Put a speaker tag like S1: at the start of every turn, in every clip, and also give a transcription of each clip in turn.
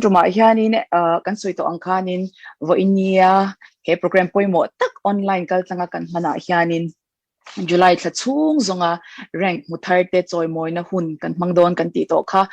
S1: Tumah hianin kan sawi tawh ang khanin vawinia he program pawimawh tak online kaltlanga kan hmanah hianin July thla chhung zawnga rank hmu thar te chawimawina hun kan hmang dawn kan tih tawh kha.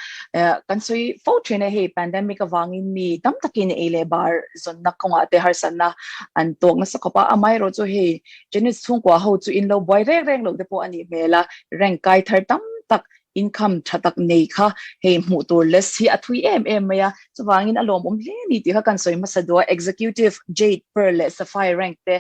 S1: Kan sawi fo thin e, hei pandemic avangin mi tam takin ei leh bar zawnna kawngah te harsatna an tawk nasa khawp a, amaherawh chu hei Janice chhungkua ho chu in lo buai reng reng lo te pawh a nih hmel a, rank kai thar tam tak income tha tak nei kha hei hmuh tur list hi a thui em em mai a, chuvangin a lawmawm hle a ni tih kha kan sawi hmasa duh a, Executive Jade, Pearl leh Sapphire rank te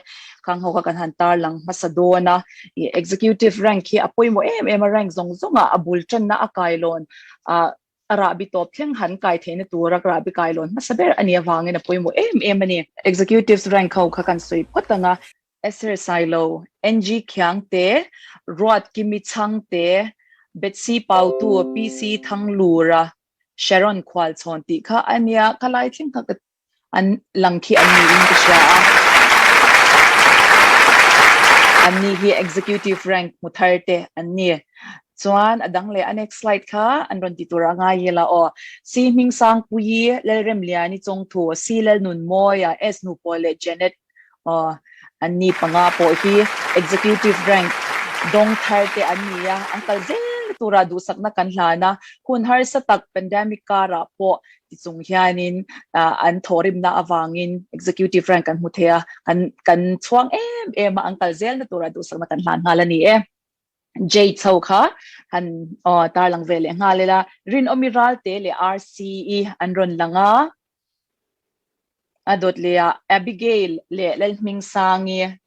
S1: khang ho kha kan han tarlang hmasa dawn a, ih Executive rank hi a pawimawh em em a, rank zawng zawng ah a bul tanna a kailawn ah a rahbi tawp thleng han kai theihna tura rahbi kailawn hmasa ber a nih avangin a pawimawh em em a ni. Executives rank ho kha kan sawi phawt ang a, Esther Sailo, NG Khiangte, Ruatkimi Chhangte, Betsy Pautu, PC Thanglura, Sharon Khualchhawn tih kha a nia, ka lai thleng kha ka an lang khi an niin ka hria a. Anni hi Executive rank hmu thar te an ni. Chuan a dang leh a next slide kha an rawn ti tur a ngai ila aw. C Hmingsangpuii, Lalremliani Chawngthu, C Lalnunmawia, S Nupawl leh Janet Aw, anni panga pawh hi Executive rank dawng thar te an ni a, an kal zel na tura duhsakna kan hlan a, hun harsa tak pandemic karah pawh tichung hianin an thawhrimna avangin Executive rank kan hmu thei a, kan kan chhuang em em a, an kal zel na tura duhsakna kan hlan nghal a ni e. Jade chho kha han aw tarlang ve leh nghal ila, Rinawmi Ralte leh RCE an rawn lang a. A dawt leh ah Abigail leh Lalhmingsangi,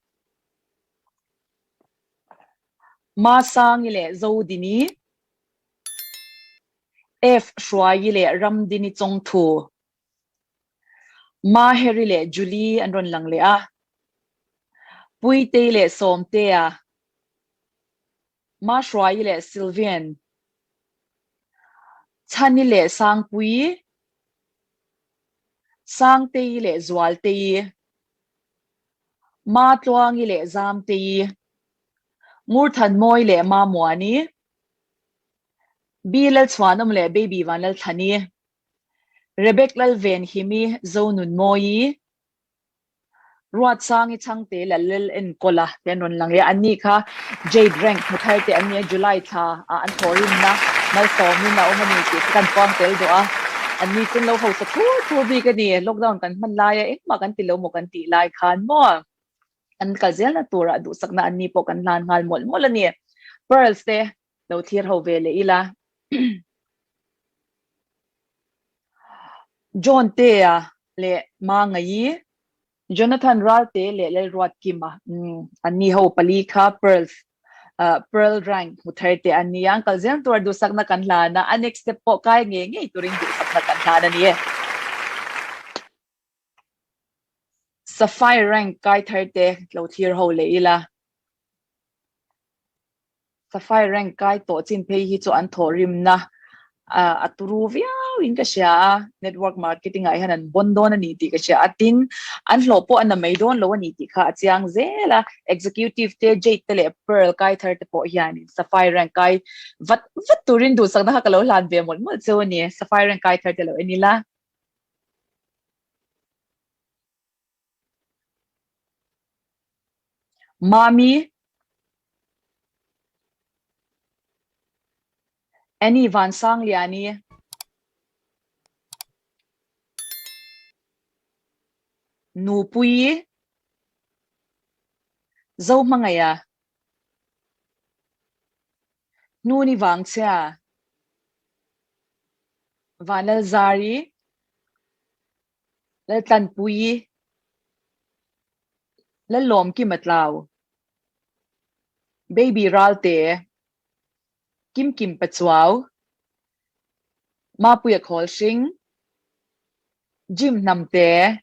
S1: Masangi leh Zodini, F Hruaii leh Ramdini Chawngthu, Maheri leh Julie an rawn lang leh a, Puitei leh Sawmtea, Mahruaii leh Sylvian, Chhani leh Sangpuii, Sangtei leh Zualtei, Matluangi leh Zamtei, Ngurthanmawi leh Mamuani, B Lalchhuanawm leh Baby Vanlalthlani, Rebek Lalvenhimi Zonunmawii, Ruatsangi Chhangte la Lel Enkawla te an rawn lang leh a, anni kha Jade rank hmu thar te an ni a, July thla ah an thawhrimna malsawmin a awm a ni tih kha kan puang tel duh a, anni chu an lo hausa thur thur bik a ni, lockdown kan hman laia engmah kan ti lo maw kan tih lai khan maw an kal zelna turah duhsakna anni pawh kan hlan nghal mawlh mawlh a ni. Pearls te lo thlir ho ve leh ila. John Tea leh Mangaii, Jonathan Ralte leh Lalruatkima, anni ho pali kha Pearls, Pearl rank hmu thar te an ni a, an kal zel tur a duhsakna kan hlan a, a next step pawh kai ngei ngei turin duhsakna kan hlan a ni e. Sapphire rank kai thar te lo thlir ho leh ila. Sapphire rank kai tawh chin phei hi chu an thawhrimna a turu viau in ka hria a, network marketing ah hian an bawn dawn a ni tih ka hria a, tin an hlawh pawh a na mai dawn lo a ni tih kha a chiang zel a, executive te Jade te leh Pearl kai thar te pawh hian Sapphire rank kai vat vat turin duhsakna kha ka lo hlan ve mawlh mawlh cheu a ni, Sapphire rank kai thar te lo en ila. Mami, Annie Vansangliani, Nupuii, Zohmangaia, Hnuni Vangchhia, Vanlalzari, Laltlanpuii, Lallawmkima Tlau, Baby Ralte, Kimkim Pachuau, Mapuia Khawlhring, Jim Hnamte,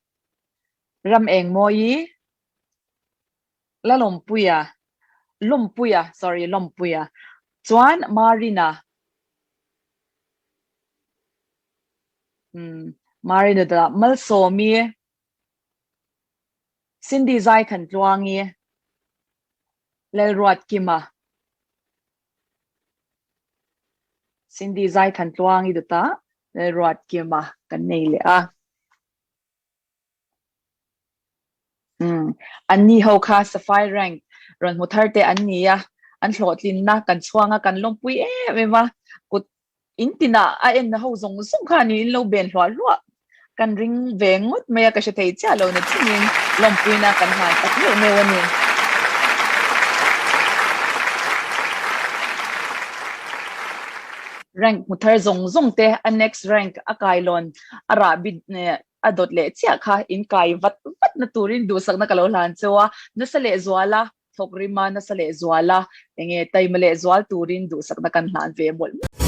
S1: Ramengmawii, Lalawmpuia, Lawmpuia, sorry, Lawmpuia, chuan Marina, Umm Marina da Malsawmi, Cindy Zaithantluangi, Lalruatkima, Cindy Zaithantluangi dawtah. Lalruatkima kan nei leh a. Umm an ni ho kha Safai rank rawn hmu thar te an ni a, an hlawhtlinna kan chhuang a, kan lawmpui em em a, kut in tinah a en na ho zawng zawng kha ni in lo ben hluah hluah kan ring ve ngawt mai a, ka hre thei chiah lo na chungin lawmpuina kan hlan tak meuh meuh a ni. Rank hmu thar zawng zawng te a next rank a kailawn a rahbi a dawt leh chiah kha in kai vat vat na turin duhsakna ka lo hlan cheu a, nasa leh zuala thawk rima nasa leh zuala enge taima leh zual turin duhsakna kan hlan ve mawlh mawlh.